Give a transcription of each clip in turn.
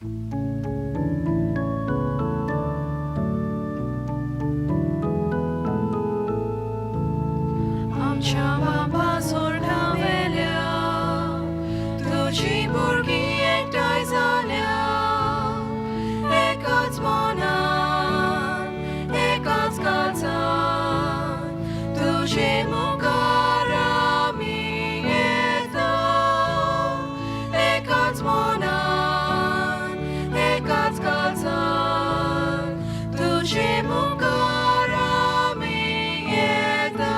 आमच्या बाबा सोडा वेल्या तुजी भुरगीं एकठांय जाल्या एकाच मनान एकाच काळजान तुजे मुखार आमी येता एकाच मनान एकाच काळजान तुजे मुखार आमी येता.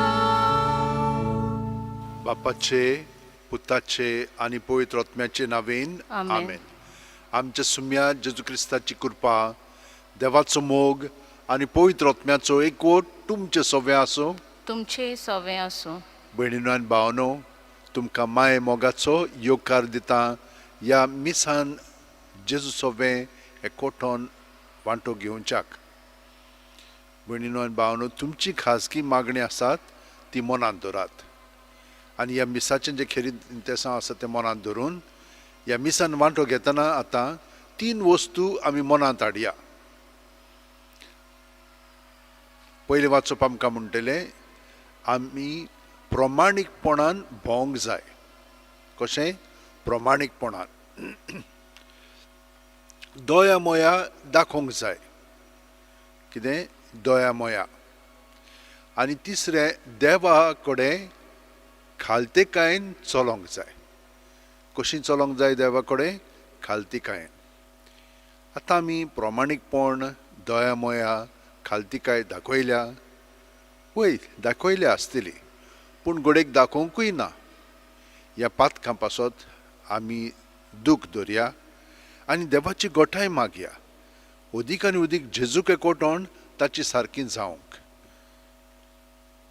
बापाचे, पुताचे आनी पवित्र आत्म्याचे नावेन. आमेन. आमेन. आमच्या सुम्या जेजू क्रिस्ताची कृपा, देवाचो मोग आनी पवित्र आत्म्याचो एकवट तुमचे सगळें आसूं. तुमचे सवे आसूं. भयणीनो आनी भावनो, तुमकां माये मोगाचो येवकार दिता ह्या मिसान जेजू सोवें एकवटोन वांटो घेवच्याक. भयणीनो आनी भावनो, तुमची खाजगी मागणी आसात ती मनांत दवरात आनी ह्या मिसाचें जें खेरीत इंतेसांव आसा तें मनांत धरून ह्या मिसान वांटो घेतना आतां तीन वस्तू आमी मनांत हाडया. पयलें वाचप आमकां म्हणटलें, आमी प्रमाणीकपणान भोंवंक जाय. कशें? प्रमाणीकपणान. दया मोया दाखोवंक जाय. कितें? दया मोया. आनी तिसरें, देवा कडेन खालतेकायेन चलोंक जाय. कशी चलोंक जाय? देवा कडेन खालतिकायेन. आतां आमी प्रमाणीकपण, दया मोया, खालतिकाय दाखयल्या? वय, दाखयल्या आसतली, पूण घडयेक दाखोवंकूय ना. ह्या पातकां पासत आमी दूख धरया आनी देवाची गोठाय मागया, अदीक आनी अदीक जेजूक एकवटोन ताची सारकी जावंक.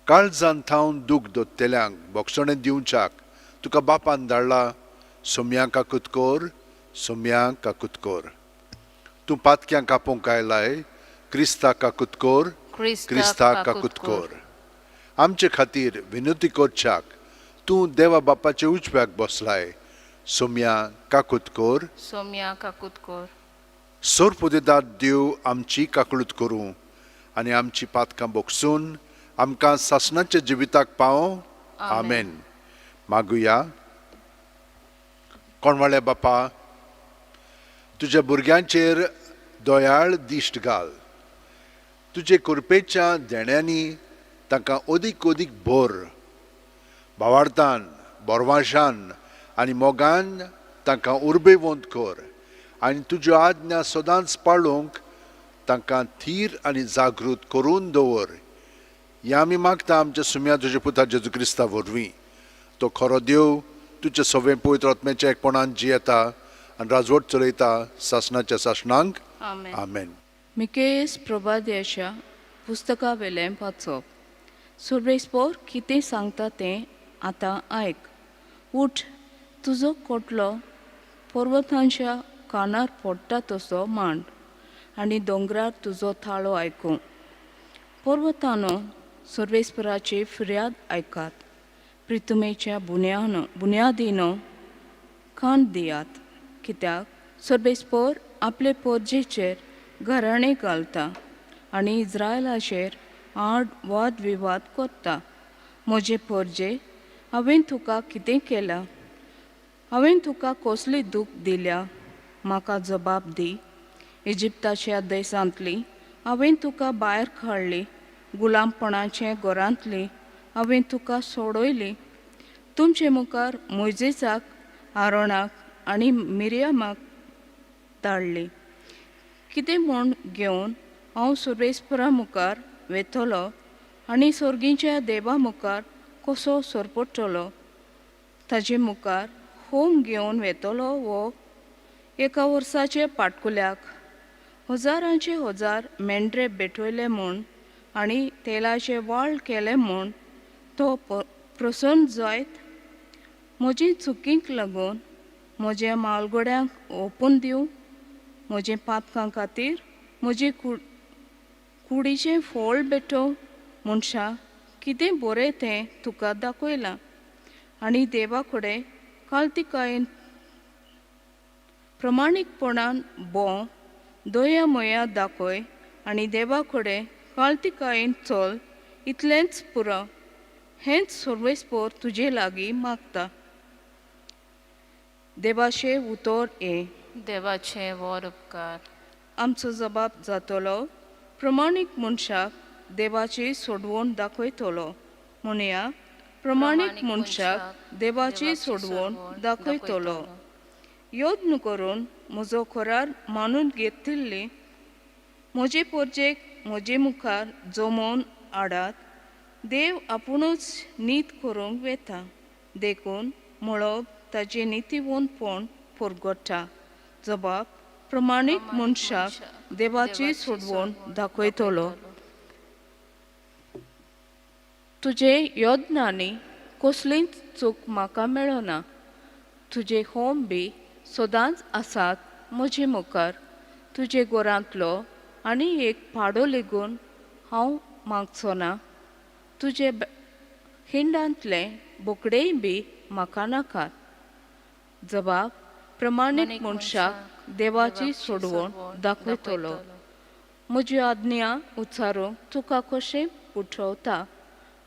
काळजान थावन दूख दोत्तेल्यांक बोगसणें दिवच्याक तुका बापान धाडला. सोम्या काकूत कर, सोम्या काकूत कर. तूं पातक्यां कापूंक आयलाय. क्रिस्ता काकूत कर. क्रिस्ता क्रिस्ता काकूत काकूत कर. कर. आमचे खातीर विनंती करच्याक तूं देवा बापाचे उजव्याक बसलाय. सोम्या काकूत कर. सोम्या काकूत कर. सोरपुदेदार देव आमची काकळूत करूं आनी आमची पातकां बोगसून आमकां सासणाच्या जिविताक पावों. आमेन. मागुया. कोणवाळ्या बापा, तुज्या भुरग्यांचेर दयाळ दिश्ट घाल. तुजे कृपेच्या देण्यांनी तांकां अदीक अदीक भर. भावार्थान, बोरवाशान आनी मोगान तांकां उर्बेवंत कर आनी तुज्यो आज्ञा सदांच पाळूंक तांकां थीर आनी जागृत करून दवर. हें आमी मागता आमच्या सुम्या तुज्या पुता जेजू क्रिस्ता वरवीं. तो खरो देव, तुज्या सगळें पवित्र आत्म्याच्या एकपणान जियेता आनी राजवट चलयता सासणाच्या सासणांक. आमेन. आमेन. मिकेस प्रभादेशा पुस्तका वेलें वाचप. सुर्वेस्पोर कितें सांगता तें आतां आयक. उठ, तुजो कोटलो पर्वतांच्या कानार पडटा तसो मांड आनी दोंगरार तुजो थाळो आयकूं. पर्वतानो, सर्वेस्पराची फिर्याद आयकात. प्रितुमेच्या बुन्यानो बुन्यादीनो, कान दियात, कित्याक सर्वेस्पोर आपले पोरजेचेर घराणें घालता आनी इज्रायलाचेर आड वाद विवाद करता. म्हजे पोरजे, हांवें तुका कितें केलां? हांवें तुका कसली दूख दिल्या? म्हाका जबाब दी. इजिप्ताच्या देशांतली हांवें तुका भायर काडली, गुलामपणाचे घरांतली हांवें तुका सोडयली. तुमचे मुखार मोयजेसाक, आरोणाक आनी मिरयामाक धाडली. कितें म्हूण घेवन हांव सुर्वेस्परा मुखार वेतलो आनी सोर्गीच्या देवा मुखार कसो सरपडटलो? ताजे मुखार होम घेवन वेतलो वो एका वर्साचे पाटकुल्याक हजारांचे हजार मेंढरे भेटयले म्हूण आनी तेलाचे वाळ केले म्हूण तो प्रसन्न जायत? म्हजी चुकींक लागून म्हज्या मालगड्यांक ओपून दिवं, म्हजे पातकां खातीर म्हजी कुडीचें फोळ भेटोवं. मनशा, कितें बरें तें तुका दाखयलां आनी देवा कडेन कालतिकायेन प्रमाणीकपणान भोंव, दया मया दाखय आनी देवा कडेन काळतिकायेन चल, इतलेंच पुरो. हेंच सर्वेस्पोर तुजे लागीं मागता. देवाशें उतर हें. देवाचे व्हड उपकार. आमचो जबाब जातलो, प्रमाणीक मनशाक देवाची सोडवण दाखयतलो. म्हणया, प्रमाणीक मनशाक देवाची सोडवण दाखयतलो. यत्न करून म्हजो करार मानून घेतिल्ली म्हजे पोरजेक म्हजे मुखार जमोवन हाडात. देव आपुणूच नीत करूंक वेता, देखून मळब ताजें नितीवंतपण परगट्टा. जबाब, प्रमाणीक मनशाक देवाची सोडवण दाखयतलो. तुजे यत्नांनी कसलीच चूक म्हाका मेळना. तुजे होम बी सदांच आसात म्हजे मुखार. तुजे घरांतलो आनी एक पाडो लेगून हांव मागचो ना. तुजे हिंडांतले बोकडेय बी म्हाका नाकात. जबाब, प्रमाणीक मनशाक देवाची सोडवण दाखयतलो. म्हजी आज्ञा उच्चारूंक तुका कशें पुठवता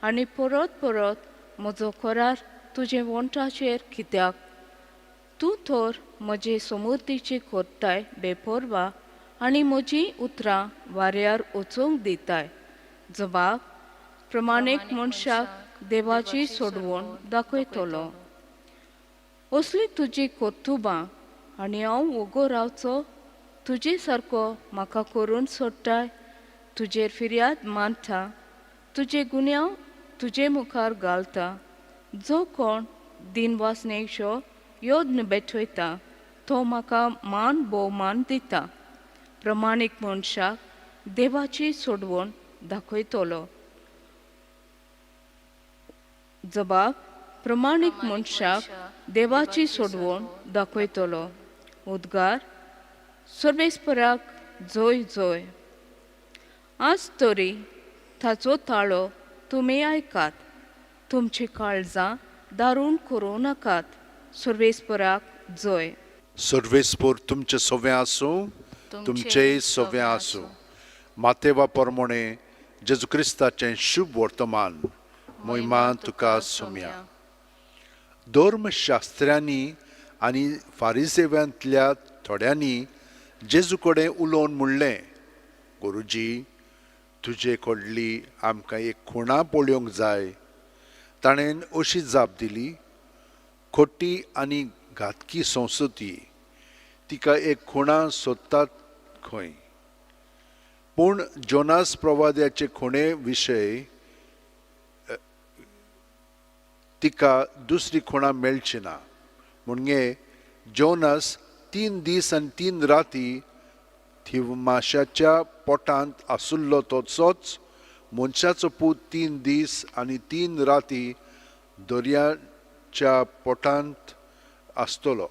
आनी परत परत म्हजो करार तुजे वंठाचेर कित्याक? तूं तर म्हजे समृद्धीची करताय बेपर्वा आनी म्हजीं उतरां वाऱ्यार वचूंक दिताय. जबाब, प्रमाणीक मनशाक देवाची सोडवण दाखयतलो. असली तुजी कर्तुबां आनी हांव वोगो रावचो? तुजे सारको म्हाका करून सोडटाय. तुजेर फिर्याद मानता, तुजे गुन्यांव तुजे मुखार घालता. जो कोण दिनवासनेचो यत्न भेटयता तो म्हाका मान भोवमान दिता. प्रमाणीक मनशाक देवाची सोडवण दाखयतलो. जबाब, प्रमाणीक मनशाक देवाची सोडवण दाखयतलो. उद्गार, सर्वेस्पराक जोय जोय. आज तरी ताचो ताळो तुमी आयकात. तुमची काळजां दारून करूं नाकात. सर्वेस्पराक जोय. सर्वेस्पोर तुमचे सवें आसूं, तुमचेय सवें आसूं. मातेवा परमोणे जेजू क्रिस्ताचें शुभ वर्तमान. मोहिमा तुका सोम्या. धर्मशास्त्र्यांनी आनी फारिसेव्यांतल्या थोड्यांनी जेजू कडेन उलोवन म्हणलें, गुरुजी, तुजे कडली आमकां एक खुणा पळोवंक जाय. ताणें अशी जाप दिली, खोटी आनी घातकी संस्कृती तिका एक खुणा सोदतात खंय, पूण जोनास प्रवाद्याचे खुणे विशय तिका दुसरी खुणा मेळची ना. म्हणजे जोनास 3 दीस आनी 3 राती थिवमाशाच्या पोटांत आसुल्लो तसोच मनशाचो पूत 3 दीस आनी 3 राती दर्याच्या पोटांत आसतलो.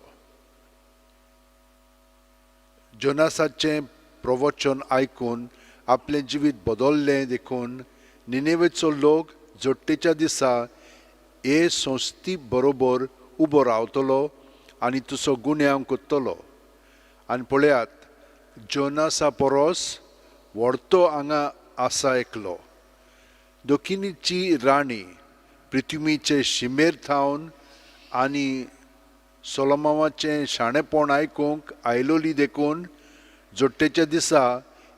जोनासाचें प्रवचन आयकून आपलें जिवीत बदल्लें देखून निनेवेचो लोक जोडटेच्या दिसा हे संस्थी बरोबर उबो रावतलो आनी तुजो गुन्यांव करतलो. आनी पळयात, जोनासा परस व्हडतो हांगा आसा एकलो. दक्षिणेची राणी पृथ्वीचे शिमेर थावन आनी सोलोमावाचें शाणेपण आयकूंक आयलोली देखून जोडटेच्या दिसा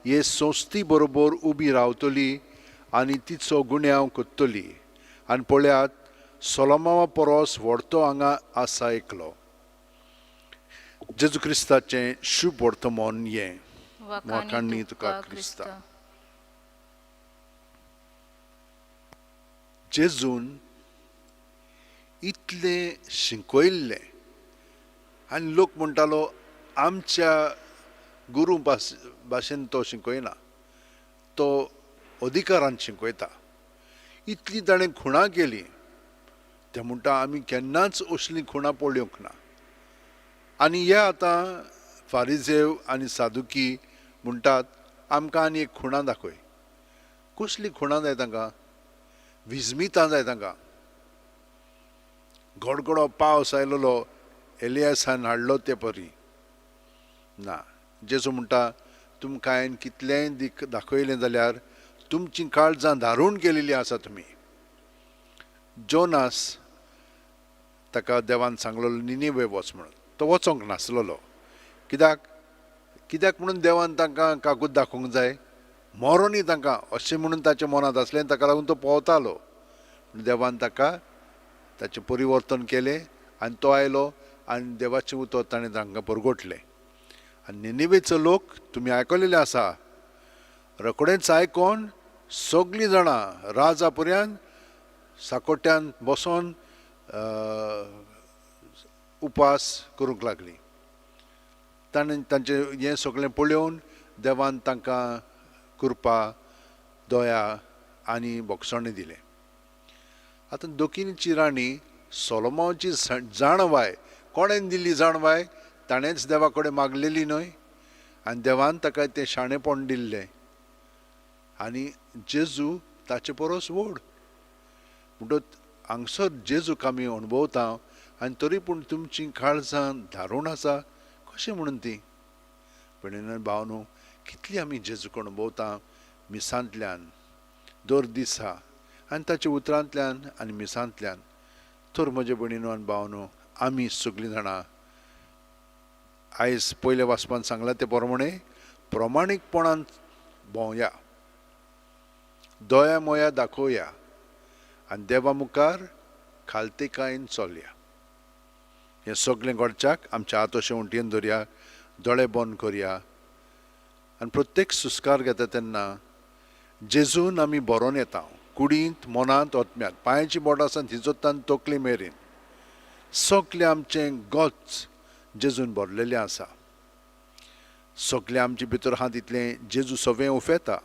हे संस्थी बरोबर उबी रावतली आनी तिचो गुन्यांव करतली. आनी पळयात, सोलोमावा परस व्हडतो हांगा आसा एकलो. जेजू क्रिस्ताचें शुभ वर्तमान हें. वाखाणणी तुका क्रिस्ता. जेजून इतलें शिकयल्लें आनी लोक म्हणटालो आमच्या गुरू भाशेन तो शिकयना, तो अधिकारान शिकयता. इतली ताणें खुणां केली. ते म्हणटा आमी केन्नाच असलीं खुणां पळोवंक ना. आनी हे आतां फारिजेव आनी सादुकी म्हणटात आमकां आनी एक खुणां दाखय. कसली खुणां जाय तांकां? विजमितां जाय तांकां. गडगडो पावस आयलेलो एलियासान हाडलो ते परी. ना. जेजू म्हणटा तुमकां हांवें कितलेंय दाखयलें जाल्यार तुमचीं काळजां धारून केलेलीं आसा तुमी. जोनास ताका देवान सांगलेलो निनिवे वच म्हणून, तो वचोंक नासलेलो. कित्याक कित्याक म्हणून देवान तांकां कागूद दाखोवंक जाय, मरोनी तांकां अशें म्हणून ताच्या मनांत आसलें, ताका लागून तो पोवतालो. देवान ताका ताचें परिवर्तन केलें आनी तो आयलो आनी देवाचें उतर ताणें तांकां परगटलें. आनी निनिवेचो लोक तुमी आयकलेले आसा, रोखडेंच आयकोन सगळीं जाणां राजा पर्यंत साकोट्यान बसोन उपास करूंक लागलीं. ताणें तांचें हें सगळें पळोवन देवान तांकां कृपा, दया आनी भोगसणें दिलें. आतां दोकिनीची राणी सोलोमाची जाणवाय कोणेन दिल्ली जाणवाय ताणेंच देवा कडेन मागलेली न्हय, आनी देवान ताका तें शाणेपण दिल्लें. आनी जेजू ताचे परस व्हड म्हणटच हांगसर जेजूक आमी अणभवता आनी तरी पूण तुमचीं काळजां धारून आसा कशें म्हणून ती. भयणीनो भावनो, कितली आमी जेजूक अणभवता मिसांतल्यान दर दिसा आनी ताच्या उतरांतल्यान आनी मिसांतल्यान. तर म्हजे भयणीनो आनी भावनो, आमी सगळीं जाणां आयज पयल्या वाचपान सांगलां ते प्रमाणे प्रमाणीकपणान भोंवया, दया मोया दाखोवया आनी देवा मुखार खालतेकायेन चलया. हें सगळें घडच्याक आमच्या हात अशें उंटयेन धरया, दोळे बंद करया आनी प्रत्येक सुस्कार घेता तेन्ना जेजून आमी भरोन येता, कुडींत, मनांत, आत्म्यांत, पांयाची बोटां आसा थिंचोतान तकली मेरेन सगळें आमचें गोच जेजून भरलेलें आसा. सगळें आमचे भितर आहा तितलें जेजू सगळें उफेता.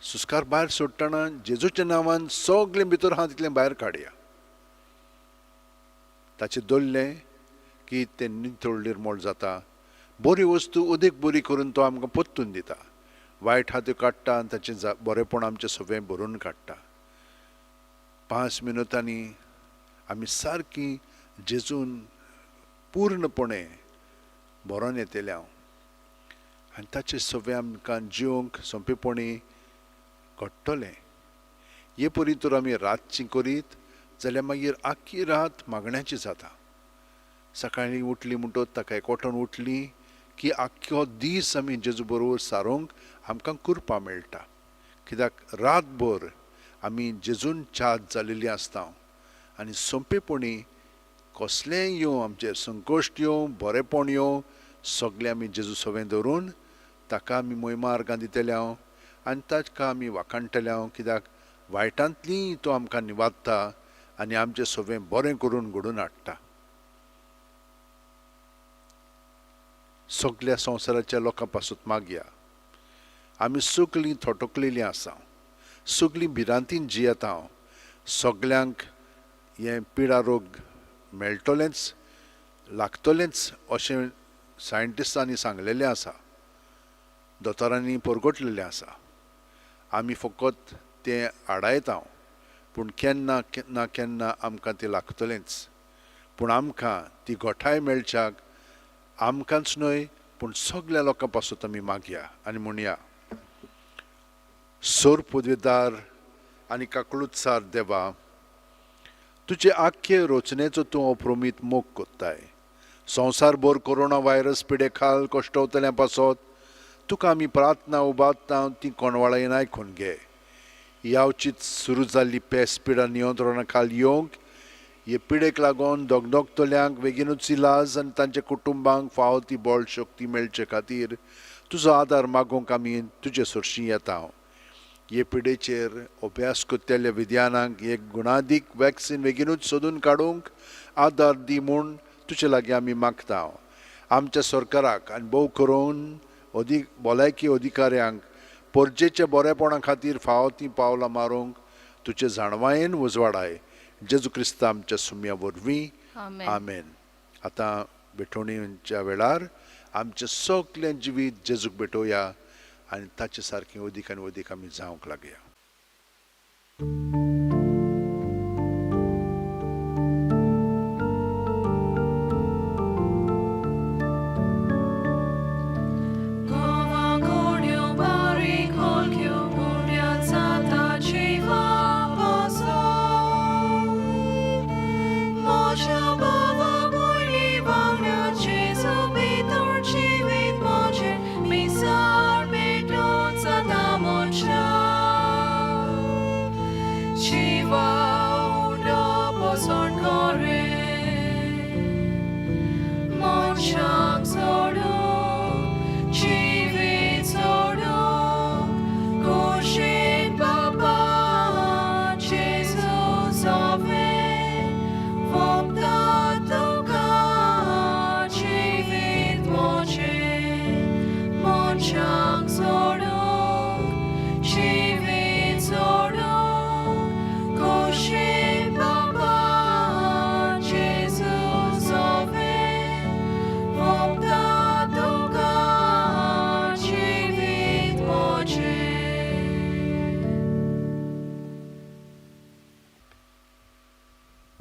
सुस्कार भायर सोडटना जेजूच्या नांवान सगळें भितर आहा तितलें भायर काडया. ताचें दवरलें की तें नितळ निर्मळ जाता. बरी वस्तू अदीक बरी करून तो आमकां परतून दिता. वायट आहा त्यो काडटा आनी ताचें बरेंपण आमचें सगळें भरून काडटा. 5 मिनुटांनी आमी सारकी जेजून पूर्णपणे भरोन येतले हांव आनी ताचें सगळें आमकां जिवंक सोंपेपणी घडटलें. हे परी तर आमी रातची करीत जाल्यार मागीर आख्खी रात मागण्याची जाता. सकाळीं उठली म्हणटच ताका एकवटून उठली की आख्खो दीस आमी जेजू बरोबर सारोवंक आमकां कृपा मेळटा. कित्याक रातभर आमी जेजून चार्ज जालेली आसता आनी सोंपेपणी कसलेंय येवं, आमचेर संकश्ट येवं, बरेंपण येवं, सगळें आमी जेजू सवें धरून ताका आमी मोयमार्गां दितले हांव आनी ताका आमी वाखाणटले हांव. कित्याक वायटांतली तो आमकां निवादता आनी आमचें सगळें बरें करून घडोवन हाडटा. सगल्या संवसाराच्या लोकां पासून मागया. आमी सगळीं थोटकलेलीं आसा, सगळीं भिरांतीन जियेता. सगल्यांक हें पिडा रोग मेळटलेंच, लागतलेंच अशें सायंटिस्टांनी सांगलेलें आसा, दोतोरांनी परगटलेलें आसा. आमी फकत तें आडायता, पूण केन्ना ना केन्ना आमकां तें लागतलेंच. पूण आमकां ती गोठाय मेळच्याक आमकांच न्हय पूण सगल्या लोकां पासून आमी मागया आनी म्हणया, सोर पदवेदार आनी काकळूतसार देवा, तुजे आख्खे रचनेचो तूं अप्रमीत मोग कोत्ताय. संवसारभर कोरोना व्हायरस पिडे खाल कश्टवतल्या पासत तुका आमी प्रार्थना उबारता, ती कोणवाळायेन आयकून घे. यावचीत सुरू जाल्ली पेस पिडा नियंत्रणा खाल येवंक हे पिडेक लागून दगदगतल्यांक बेगीनूच इलाज आनी तांच्या कुटुंबांक फावो ती बळ शक्ती मेळचे खातीर तुजो आदार मागूंक आमी तुजे सरशीं येता. हे पिडेचेर अभ्यास करतल्या विज्ञानाक एक गुणादीक वॅक्सिन बेगीनूच सोदून काडूंक आदार दी म्हूण तुजे लागीं आमी मागता. आमच्या सरकाराक आनी भोव करून अदीक भलायकी अधिकाऱ्यांक परजेच्या बरेपणा खातीर फावो तीं पावलां मारूंक तुजे जाणवायेन उजवाडाय. जेजू क्रिस्ता आमच्या सुम्या वरवीं, आमेन. आतां भेटवणीच्या वेळार आमचें सगळें जिवीत जेजूक भेटोवया आनी ताचे सारकें अदीक आनी अदीक आमी जावंक लागया.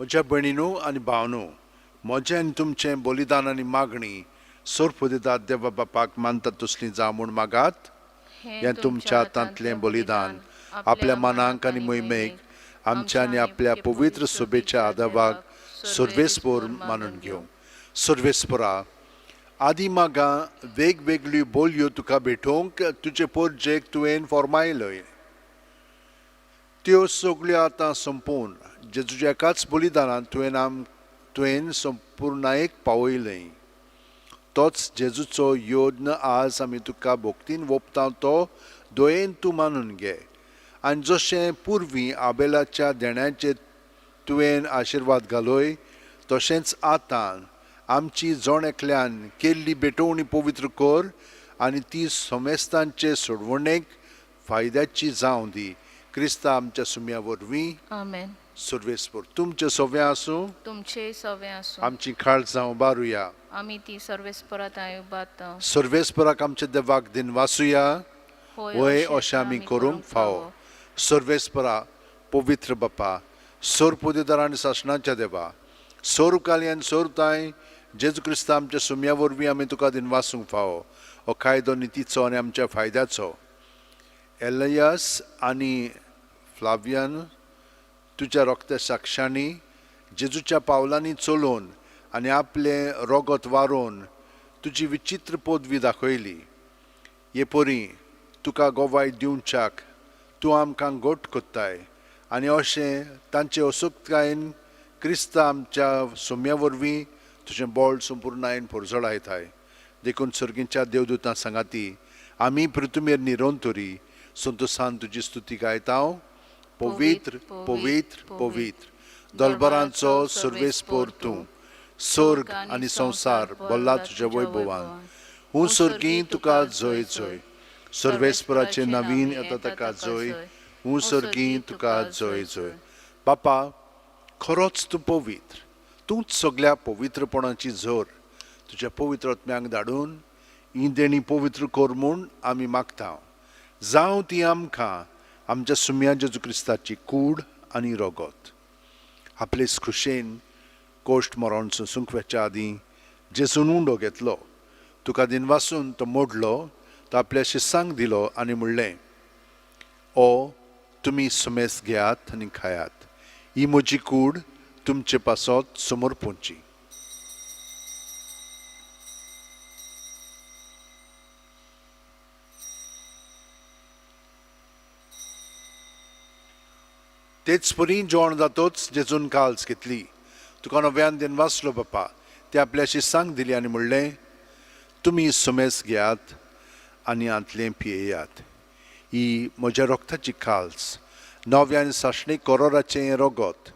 म्हज्या भयणीनू आनी भावनू, म्हजें आनी तुमचें बलिदान आनी मागणी सोरपुदेतात देवा बापाक मानतात तसलीं जावं म्हूण मागात. हें तुमच्या हातांतलें बलिदान आपल्या मनाक आनी मोहिमेक आमच्या आनी आपल्या पवित्र सुबेच्या आदावाक सर्वेस्पोर मानून घेवं. सर्वेस्पोरा, आदी मागा वेगवेगळ्यो बोलयो तुका भेटोवंक तुजे पोरजेक तुवें फॉर्मायलय, त्यो सगळ्यो आतां संपोवन जेजूच्या एकाच बलिदानान तुवें संपुर्णायेक पावयलें. तोच जेजूचो योज्ञ आज आमी तुका भक्तीन वोपता तो दयेन तूं मानून घे आनी जशें पुर्वी आबेलाच्या देण्याचेर तुवें आशिर्वाद घालय तशेंच आतां आमची जण एकल्यान केल्ली भेटवणी पवित्र कर आनी ती समेस्तांचे सोडवणेक फायद्याची जावं दी. क्रिस्ता आमच्या सुम्या वरवीं. आमेन. सर्वेस्पोर तुमचें सव्वें आसूं, तुमचेय सवें आसूं. आमची काळजां उबारुया. आमी ती सर्वेस्परात उबारता. सर्वेस्पराक आमच्या देवाक दिनवासुया. वय अशें आमी करूंक फावो. सर्वेस्परा, पवित्र बापा, सोर पुदेदार आनी सासणाच्या देवा, सोर काली आनी सोर ताय जेजू क्रिस्ता आमच्या सुम्या वरवीं आमी तुका दिनवासूंक फावो. हो कायदो नितीचो आनी आमच्या फायद्याचो. एलयस आनी फ्लावियन तुज्या रोगत्या साक्षांनी जेजूच्या पावलांनी चलोवन आनी आपलें रोगत वारोवन तुजी विचित्र पदवी दाखयली. हे परी तुका गोवाय दिवच्याक तूं आमकां गोट कोत्ताय आनी अशें तांचे असुक्तायेन क्रिस्ता आमच्या सोम्या वरवीं तुजें बळ संपुर्णायेन पोरजळायताय. देखून सर्गींच्या देवदूतां सांगाती आमी पृथ्वीर निरंतरी संतोसान तुजी स्तुती गायता. पवित्र पवित्र पवित्र दलबरांचो सर्वेस्पोर तूं, स्वर्ग आनी संवसार भल्ला तुज्या वैभवान. हूं सर्गी तुका जय जय. सर्वेस्पराचे नवीन येता ताका जय. हूं सर्गी तुका जय जय. बापा, खरोच तूं पवित्र, तूंच सगल्या पवित्रपणाची झर. तुज्या पवित्र आत्म्यांक धाडून ही देणी पवित्र कर म्हूण आमी मागता. जावं ती आमकां आमच्या सुम्या जेजू क्रिस्ताची कूड आनी रगत. आपले खुशेन कोश्ट मरण सोंसूंक वचच्या आदीं जेजून उंडो घेतलो, तुका दिनवासून तो मोडलो, तो आपल्या शिसांक दिलो आनी म्हणलें, ओ तुमी सुमेस घेयात आनी खायात, ही म्हजी कूड तुमचे पासत समर्पूंची. तेच परी जेवण जातोच जेजून काल्स घेतली, तुका नव्यान दिनवासलो बापा, ते आपल्या शिसांक दिली आनी म्हणलें, तुमी सुमेस घेयात आनी हांतलें पियेयात, ही म्हज्या रोगताची काल्स, नव्या आनी सासणी कोरोराचें हें रोगत,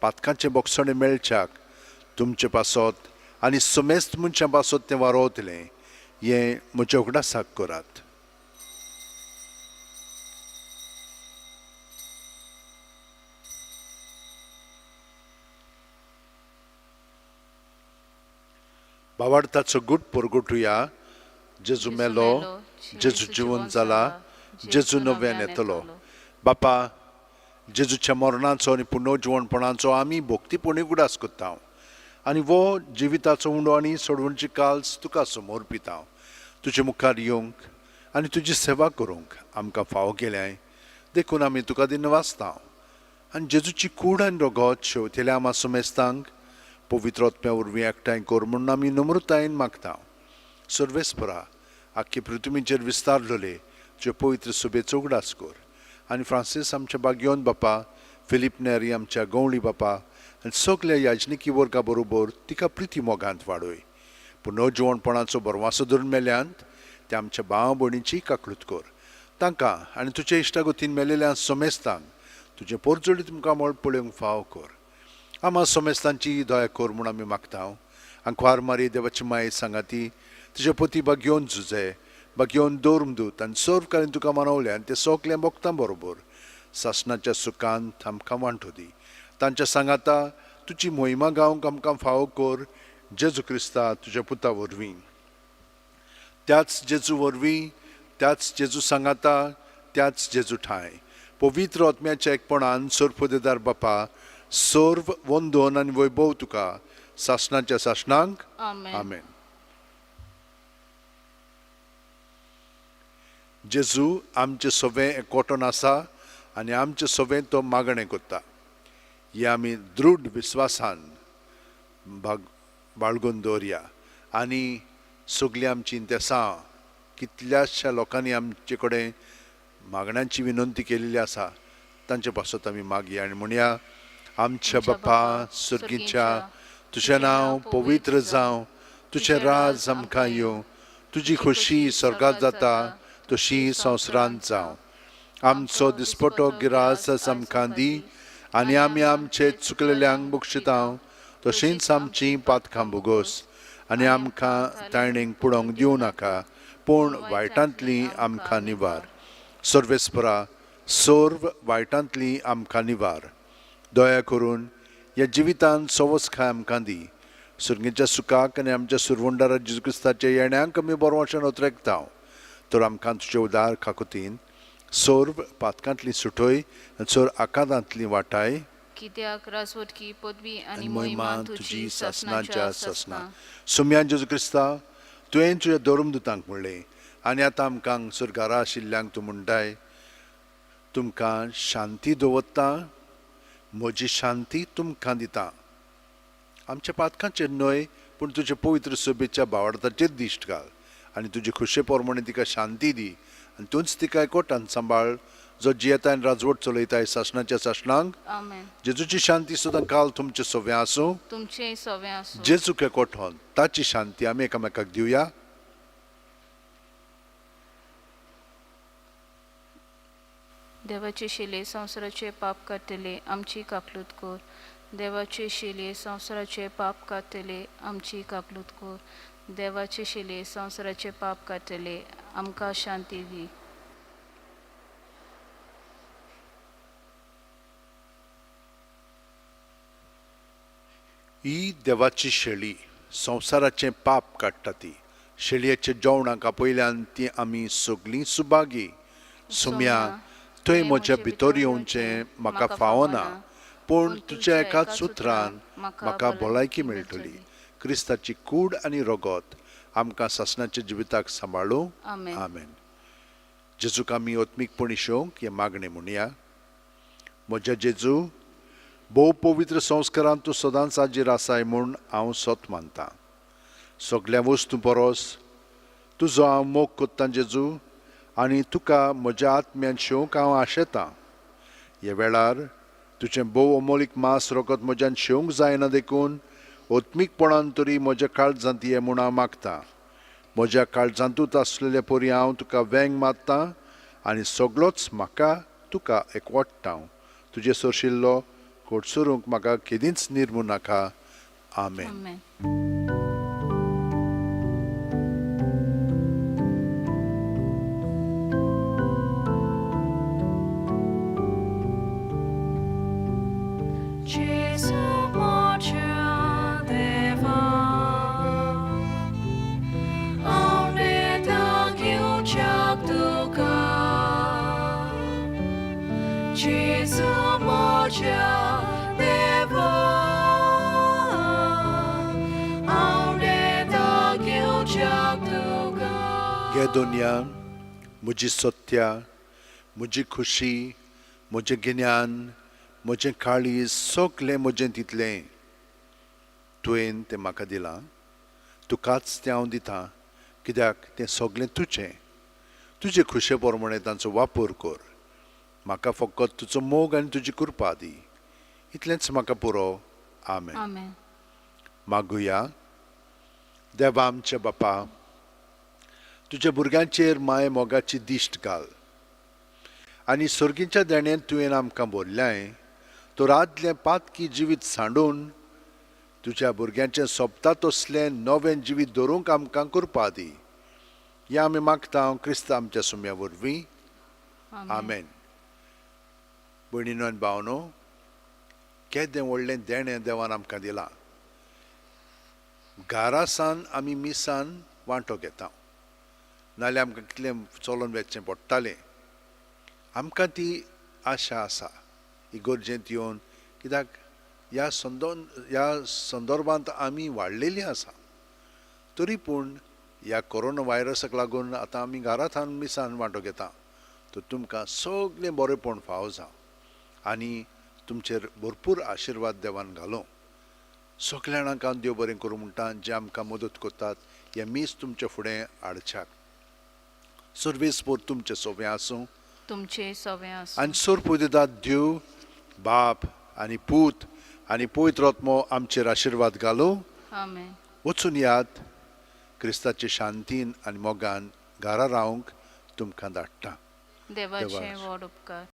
पातकांचें बोगसणें मेळच्याक तुमचे पासत आनी सुमेस्त मनशां पासत तें वारोवतलें, हें म्हज्या उगडासाक करात. भावार्थाचो गुट परगटुया. जेजू मेलो, जेजू जिवन जाला, जेजू नव्यान येतलो. बापा, जेजूच्या मरणाचो आनी पुनर्जिवणपणाचो आमी भक्तीपणी उगडास करता आनी वो जिविताचो उंडो आनी सोडवणची काल्स तुका समर्पिता. तुजे मुखार येवंक आनी तुजी सेवा करूंक आमकां फावो केल्याय, देखून आमी तुका दिनवासता आनी जेजूची कूड आनी रगत शेवतेल्या आमा समेस्तांक पवित्र आत्म्या वरवीं एकठांय कर म्हूण आमी नम्रतायेन मागता. सर्वेस्परा, आख्खे पृथ्वीचेर विस्तारलेले तुजे पवित्र सुबेचो उगडास कर आनी फ्रांसीस आमच्या बागयोन बापा, फिलीप नेरी आमच्या गवळी बापा आनी सगल्या याजनिकी वर्गा बरोबर तिका प्रिती मोगांत वाडय. पुनर्जिवणपणाचो बरवासो धरून मेल्यांत ते आमच्या भाव भयणीची काकळूत कर. तांकां आनी तुज्या इश्टागतीन मेलेल्या समेस्तांक तुजें पोरजोडी तुमकां मळ पळोवंक फावो कर. आमा समेस्तांची दया कर म्हूण आमी मागता. आंकवार मारी देवाची माये सांगाती तुजे पती बागयोन झुजे बागयोन दौर्मदूत आनी सर्व कालीन तुका मनवले आनी ते सगळें भोगता बरोबर सासणाच्या सुखान आमकां वांटो दी. तांच्या सांगाता तुजी मोहिमा गावंक आमकां फावो कर. जेजू क्रिस्ता तुज्या पुता वरवीं, त्याच जेजू वरवीं, त्याच जेजू सांगाता, त्याच जेजू ठांय पवित्र आत्म्याच्या एकपणान सोरपुदेदार बापा सर्व वंदन आनी वैभव तुका सासणाच्या सासणांक. आमेन. आमेन. जेजू आमचें सवें एकवटून आसा आनी आमचें सवें तो मागणें करता. हे आमी दृढ विस्वासान भाग बाळगून दवरया आनी सगळीं आमची इंतेसां कितल्याश्या लोकांनी आमचे कडेन मागण्यांची विनंती केल्ली आसा तांचे पासत आमी मागया आनी म्हणया. आमच्या बापा सर्गीच्या, तुजें नांव पवित्र जावं, तुजें राज आमकां येवं, तुजी खोशी स्वर्गात जाता तशी संवसारांत जावं. आमचो दिसपटो गिरास आमकां दी आनी आमी आमचे चुकलेल्यांक बक्षिता तशींच आमची पातकां भोगोस आनी आमकां ताणेंक पुडोवंक दिवं नाका, पूण वायटांतली आमकां निवार. सर्वेस्परा, सर्व वायटांतली आमकां निवार. दया करून ह्या जिवितांत सवस खाय आमकां दी. सुर्गेच्या सुखाक आनी आमच्या सुरवंडारा जेजू क्रिस्ताच्या येण्याक आमी बरवशान उतरेकता. तर आमकां तुजे उदार खाकुतीन सर्व पातकांतली सुटय आनी सर्व आकांतांतली वाटाय. कित्याक राजवटकी पदवी आनी आनी मोहिमा मोहिमा तुजी तुजी सासणाच्या सासणाच्या सासणा. सासणा. सुम्यान जेजू क्रिस्ता, तुवें तुज्या धर्मदुतांक म्हणलें आनी आतां आमकां सुरगारा आशिल्ल्यांक तूं म्हणटाय, तुमकां शांती दवरता, म्हजी शांती तुमकां दिता. आमच्या पातकांचेर न्हय पूण तुजे पवित्र सभेच्या भावार्थाचेर दिश्ट घाल आनी तुजे खोशे प्रमाणे तिका शांती दी आनी तूंच तिका एकवटान सांबाळ, जो जियेता आनी राजवट चलयताय सासणाच्या सासणांक. आमेन. जेजूची शांती सुद्दां काल तुमचे सव्या आसूं. तुमचेय सवें आसूं. जेजूक एकवटोन ताची शांती आमी एकामेकाक दिवया. देवाचे शिले संवसाराचे पाप काडटले, आमची काकलूत कर. देवाचे शिले संवसाराचे पाप काडटले, आमची काकलूत कर. देवाचे शिले संवसाराचे पाप काडटले, आमकां शांती दी. ही देवाची शेळी संवसाराचें पाप काडटा. ती शेळयेच्या जेवणाक आपयल्यान ती आमी सगळीं सुभागी. सुम्या, थंय म्हज्या भितर येवचें म्हाका फावना, पूण तुज्या एकाच उतरान म्हाका भलायकी मेळटली. क्रिस्ताची कूड आनी रगत आमकां सासणाच्या जिविताक सांबाळूं. आमेन. आमेन. जेजूक आमी आत्मीकपणी शेवंक हें मागणें म्हणया. म्हज्या जेजू, भोव पवित्र संस्कारान तूं सदांच हाजीर आसाय म्हूण हांव सत मानतां. सगल्या वस्तूं परस तुजो हांव मोग कोत्तां जेजू, आनी तुका म्हज्या आत्म्यान शेवंक हांव आशेतां. ह्या वेळार तुजें भोव अमोलीक मांस रगत म्हज्यान शेवंक जायना देखून आत्मीकपणान तरी म्हज्या काळजांत ये म्हूण हांव मागतां. म्हज्या काळजांतूच आसलेले परी हांव तुका वेंग मारतां आनी सगळोच म्हाका तुका एकवटता. तुजे सरशिल्लो कोटसरूंक म्हाका केदींच निर्मू नाका. आमेन. आमेन. Gesù mocia deva, aune da ghiuciac duca. Gesù mocia deva, aune da ghiuciac duca. गे दुनिया, म्हजी सत्या, म्हजी खुशी, म्हजें गिन्यान, म्हजें काळीज, सगलें म्हजें तितलें तुवें तें म्हाका दिलां. तुकाच तें हांव दितां, कित्याक तें सगलें तुजें. तुजे खुशे प्रमाणे तांचो वापर कर. म्हाका फकत तुजो मोग आनी तुजी कृपा दी, इतलेंच म्हाका पुरो. आमेन. आमेन. मागुया. देवा आमच्या बापा, तुज्या भुरग्यांचेर माय मोगाची दिश्ट घाल आनी सर्गीच्या देणेन तुवें आमकां भरल्याय तर आदलें पातकी जिवीत सांडून तुज्या भुरग्यांचें सोबता तसलें नवें जिवीत दवरूंक आमकां कृपा दी. हें आमी मागता क्रिस्त आमच्या सुम्या वरवीं. आमेन. भयणीनो आनी भावनो, केदें व्हडलें देणें देवान आमकां दिलां. घारासान आमी मिसान वांटो घेता, नाल्यार आमकां कितलें चलोन वचचें पडटालें. आमकां ती आशा आसा इगर्जेंत येवन, कित्याक ह्या संदोन ह्या संदर्भांत आमी वाडलेलीं आसा. तरी पूण ह्या कोरोना व्हायरसाक लागून आतां आमी घरांत मिसान वांटो घेता. तर तुमकां सगळें बरेंपण फावो जावं आनी तुमचेर भरपूर आशिर्वाद देवान घालूं. सगल्या जाणांक हांव देव बरें करूं म्हणटा जे आमकां मदत करतात हें मीस तुमचे फुडें हाडच्याक. सर्वेस्पोर तुमचें सोबें आसूं. तुमचे सवे आसूं. आनी सोरपुदिदात देव बाप आनी पूत आनी पवित्र आत्मो आमचेर आशिर्वाद घालूं. आमेन. वचून यात क्रिस्ताचे शांतीन आनी मोगान घरा रावंक तुमकां धाडटा. देवाचे देवाचे. व्हड उपकार.